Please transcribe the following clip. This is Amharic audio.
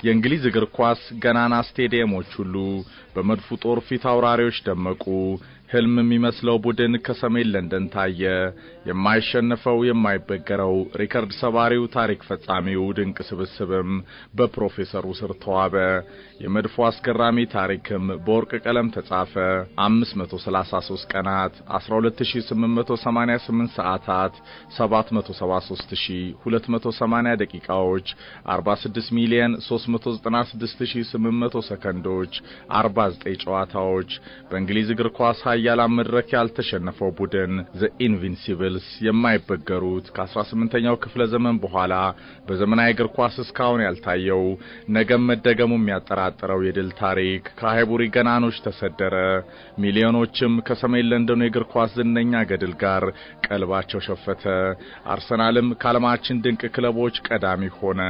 የእንግሊዝ እግር ኳስ ገናና ስቴዲየሞች ሁሉ በመድፉ ጦር ፊት አውራሪዎች ደመቁ። ህልም የሚመስለው ቡድን ከሰሜን ለንደን ታየ። የማይሸነፈው፣ የማይበገረው፣ ሪከርድ ሰባሪው፣ ታሪክ ፈጻሚው ድንቅ ስብስብም በፕሮፌሰሩ ስር ተዋበ። የመድፉ አስገራሚ ታሪክም በወርቅ ቀለም ተጻፈ። 533 ቀናት፣ 12888 ሰዓታት፣ 773280 ደቂቃዎች፣ 46 ሚሊዮን 396800 ሰከንዶች፣ 49 ጨዋታዎች፣ በእንግሊዝ እግር ኳስ ኃያላን መድረክ ያልተሸነፈው ቡድን The Invincibles፣ የማይበገሩት፣ ከ18ኛው ክፍለ ዘመን በኋላ በዘመናዊ እግር ኳስ እስካሁን ያልታየው፣ ነገም መደገሙ የሚያጠራጥረው የድል ታሪክ ከሃይቡሪ ገናኖች ተሰደረ። ሚሊዮኖችም ከሰሜን ለንደኑ የእግር ኳስ ዝነኛ ገድል ጋር ቀልባቸው ሸፈተ። አርሰናልም ከዓለማችን ድንቅ ክለቦች ቀዳሚ ሆነ።